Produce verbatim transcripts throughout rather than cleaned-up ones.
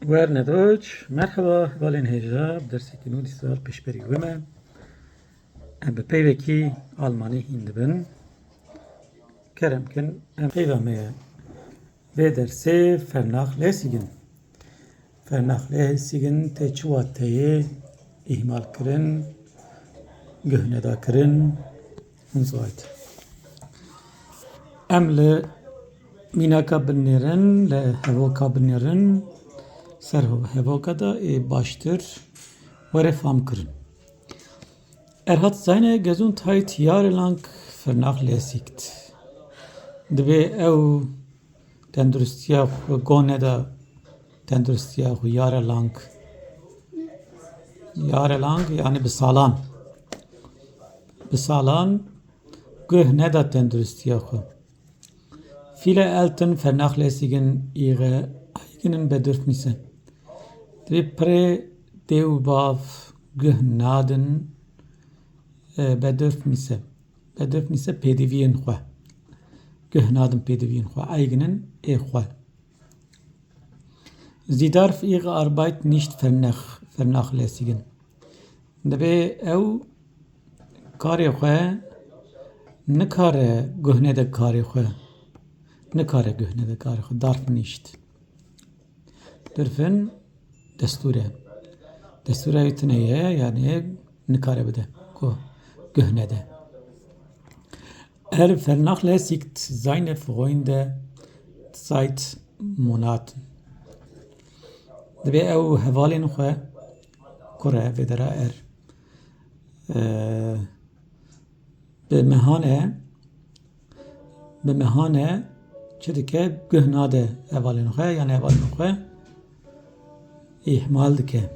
Werne Deutsch, merheba, hevalên hêja, bi dersekî nû dîsa pêşberî we me. Em bi peyvekî Almanî hîn dibin. Kerem kin, em peyva me ye. Vê dersê Vernachlässigen. Vernachlässigen tê çi wateyê? Îhmalkirin, guhnedakirin, und so weiter. Em li mînaka binêrin, li hevoka binêrin, ser ho-, hevoka de ê baştir were famkirin. Er hat seine Gesundheit jahrelang vernachlässigt. Dibê ew tenduristiya xwe guh neda, tenduristiya xwe jahrelang. Jahrelang, yani bi salan. Bi salan guh neda tenduristiya xwe. Viele Eltern vernachlässigen ihre eigenen Bedürfnisse. Dibê pirê dê û bav guh nadin, e, Bedürfnisse. Bedürfnisse pêdiviyên xwe. Guh nadin pêdiviyên xwe. Eigenen ê xwe. Sie darf ihre Arbeit nicht vernach-, vernachlässigen. Dibê ew karê xwe nikare guh nede karê xwe. Nikare guh nede karê xwe. Darf nicht. Dürfen destûr e. Destûra wî tune ye, yani nikare bide. Ku guh nede. Er vernachlässigt seine Freunde seit Monaten. Dibê ew hevalên xwe, kur e, vê dera er, e, bi mehan e, bi mehan e, çi dike, guh nade hevalên xwe, yani hevalên xwe îhmal dike.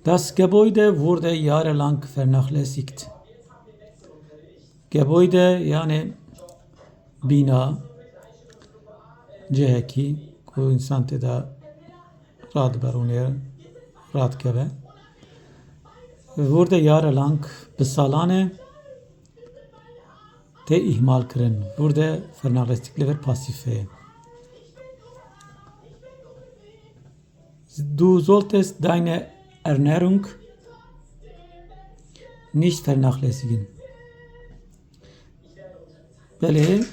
Das Gebäude wurde jahrelang vernachlässigt. Gebäude, yani bîna, cihekî ku însan tê de radibe, rûnê radikeve. Wurde jahrelang, bi salan e tê îhmal kirin. Wurde vernachlässigt li vir pasîf heye. Du solltest deine Ernährung nicht vernachlässigen. Belê,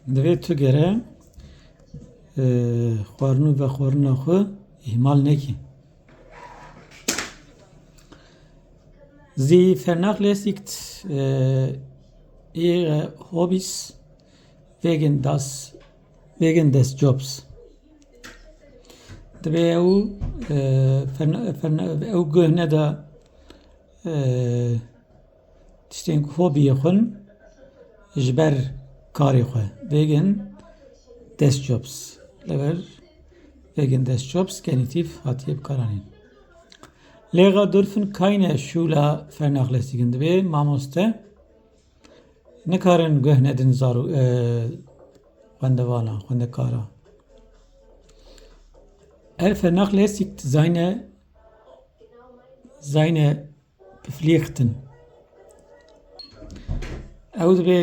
divê tu gere, e, xwarin û vexwarina xwe îhmal nekî. Sie vernachlässigt, e, ihre Hobbys wegen das, wegen des Jobs. Dibê ew, e, ferna-, ferna-, ew guh neda, e, tiştên ku hobiyê xwe ji ber karê xwe. Wegen des Jobs. Li ber wegen des Jobs, Genitiv hatiye bikaranîn. Lehrer dürfen keine Schüler vernachlässigen. Dibê mamoste nikarin guh nedin zarok, e, xwendevana, xwendekara. Er vernachlässigt seine, seine Pflichten. Ew dibê,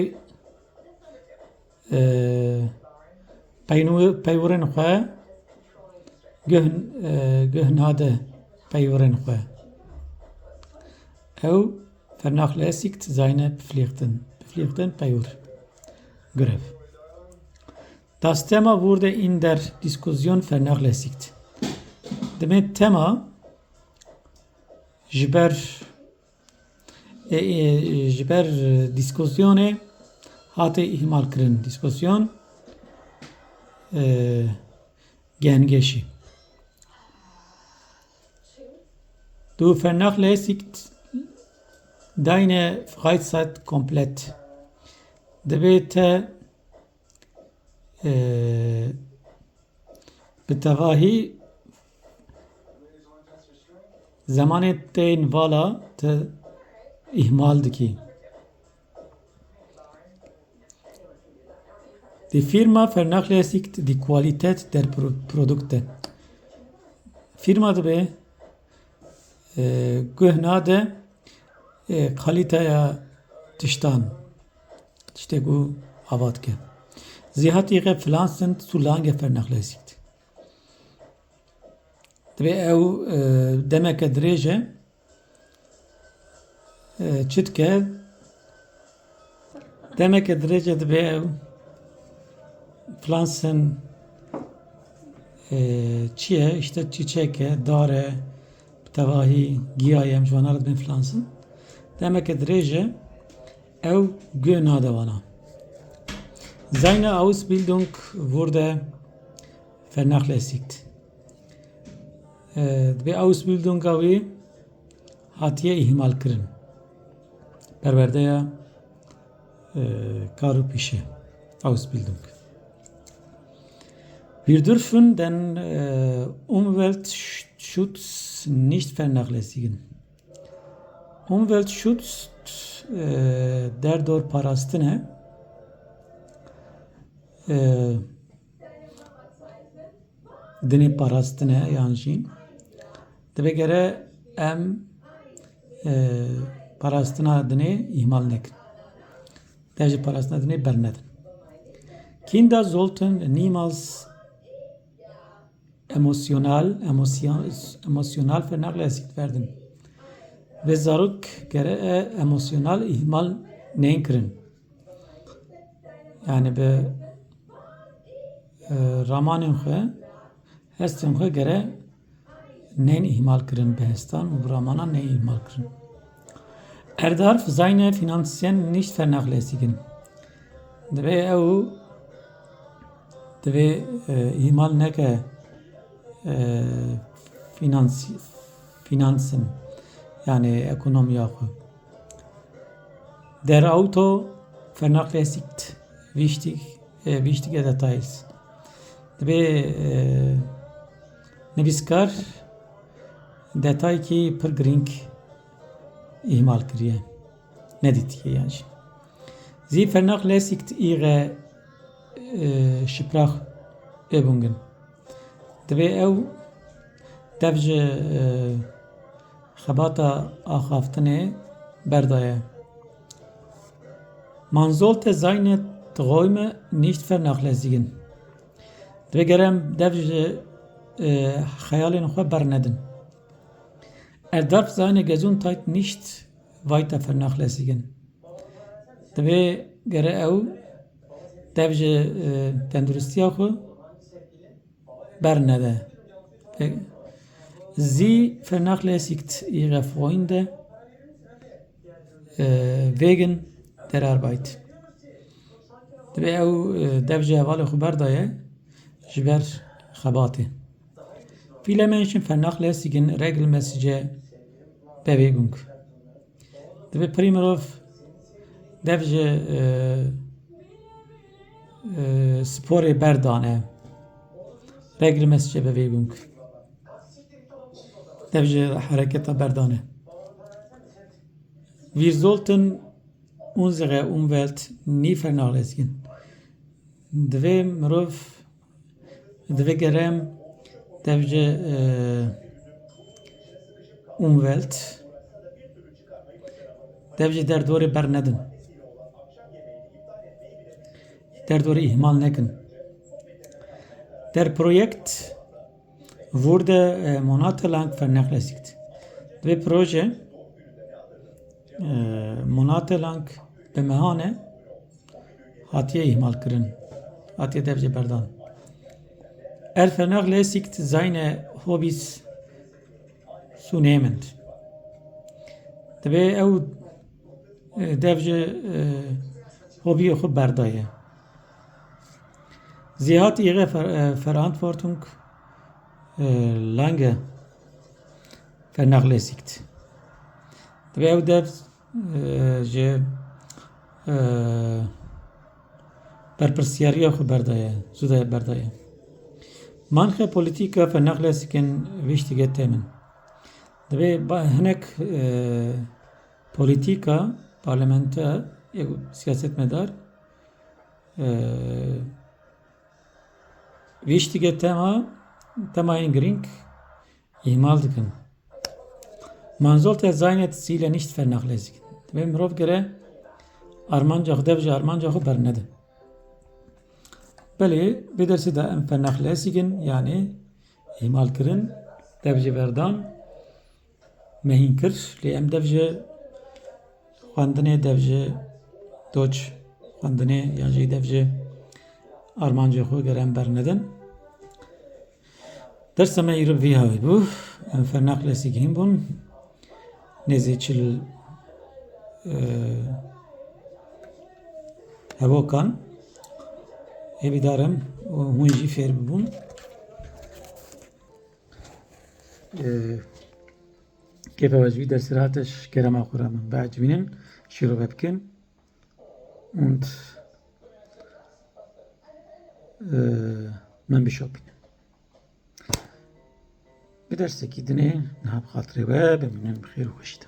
e, peynu-, peywirên xwe guh, e, guh nade peywirên xwe. Ew vernachlässigt seine Pflichten. Pflichten, peywir. Grev. Das Thema wurde in der Diskussion vernachlässigt. Dibê tema ji ber, e, e, ji ber, e, dîskusyonê hate îhmal kirin. Dîskusyon, e, gengeşî. Du vernachlässigt deine Freizeit komplett. Dibê te, e, bi tevahî zemanê tên vala te îhmal dikî. Die Firma vernachlässigt die Qualität der Pro-, Produkte. Firma dibê, e, guh nade, e, kalîteya tiştan. Tiştê ku ava dike. Sie hat ihre Pflanzen zu lange vernachlässigt. Divê ew, e, demeke dirêj e, e, çi dike? Demeke dirêj e divê ew Pflanzen, e, çi ye? Îşte çîçek e, dar e, bi tevahî giya ye, em ji wana re dibên Pflanzen. Demeke dirêj e, ew guh nade wana. Seine Ausbildung wurde vernachlässigt. E, divê Ausbildunga wî hatiye îhmalkirin. Perwerdeya, e, kar û pîşe. Ausbildung. Wir dürfen den, e, Umweltschutz nicht vernachlässigen. Umweltschutz, e, derdor parastin e. E, dinê parastine yan jî. Divê gere em, e, parastina dinê îhmal nekin. Dev ji parastina dinê bernedin. Kinder sollten niemals emotional, emotion-, emotional vernachlässigt werden. Vê zarok gere e emotional îhmal nên kirin. Yani bi, e, ramanên xwe, hestên xwe gere nên îhmal kirin bi hestan û bi ramanan nên îhmal kirin. Er darf seine Finanzen nicht vernachlässigen. Divê ew, divê, e, îhmal neke, e, finanz-, Finanzen, yani ekonomiya xwe. Der Auto vernachlässigt wichtig, e, wichtige Details. Divê, e, nivîskar detayekî pir girîng îhmal kiriye, nedîtiye yan jî. Sie vernachlässigt ihre, e, Sprachübungen. Divê ew dev ji, e, xebata axaftinê berdaye. Man sollte seine Träume nicht vernachlässigen. Divê gere em dev ji, e, xeyalên xwe bernedin. Er darf seine Gesundheit nicht weiter vernachlässigen. Divê gere ew dev ji, e, tenduristiya xwe bernede. Sie vernachlässigt ihre Freunde, e, wegen der Arbeit. Divê ew, e, dev ji hevalê xwe berdaye ji ber xebatê. Viele Menschen vernachlässigen regelmäßige Bewegung. Divê pirî mirov dev ji, e, e, sporê berdane. Regelmäßige Bewegung. Dev ji hereketa berdane. Wir sollten unsere Umwelt nie vernachlässigen. Divê mirov, divê gere em dev ji, e, Umwelt, dev ji derdorê bernedin. Derdorê îhmal nekin. Der Projekt wurde, e, monatelang vernachlässigt. Divê proje, e, monatelang, bi mehane hatiye îhmal kirin. Hatiye dev jê berdan. Er vernachlässigt seine Hobbys zunehmend. Divê ew, e, dev ji, e, hobiyê xwe berdaye. Sie hat ihre Ver-, e, Verantwortung, e, lange vernachlässigt. Divê ew dev, e, ji, e, berpirsiyariya xwe berdaye, zû de berdaye. Manche Politiker vernachlässigen wichtige Themen. Divê ba-, hinek, e, polîtîka, parlamenter, yek siyasetmedar, e, wichtige Thema, temayên girîng îhmal dikin. Man sollte seine Ziele nicht vernachlässigen. Divê mirov gere armanca xwe, dev ji armanca xwe bernede. Belê, vê dersê de em vernachlässigen, yanî îhmalkirin, dev ji berdan me hîn kir, lê em dev ji xwendinê, dev ji doç xwendinê yan jî dev ji armancê xwe gere em bernedin. Dersa me îro vî hawî bû. Em vernachlässig hîn bûn. Nêzî çil, e, hevokan. Hêvîdar im hûn jî fêr bibûn. E, kêfa we ji vî dersê re hate, ji kerema xwe re min biecibînin, şîrove bikin. Und, e, min bişopînin. Bi dersekî dinê niha bi xatirê we bimînin bi xêr û xweşî de.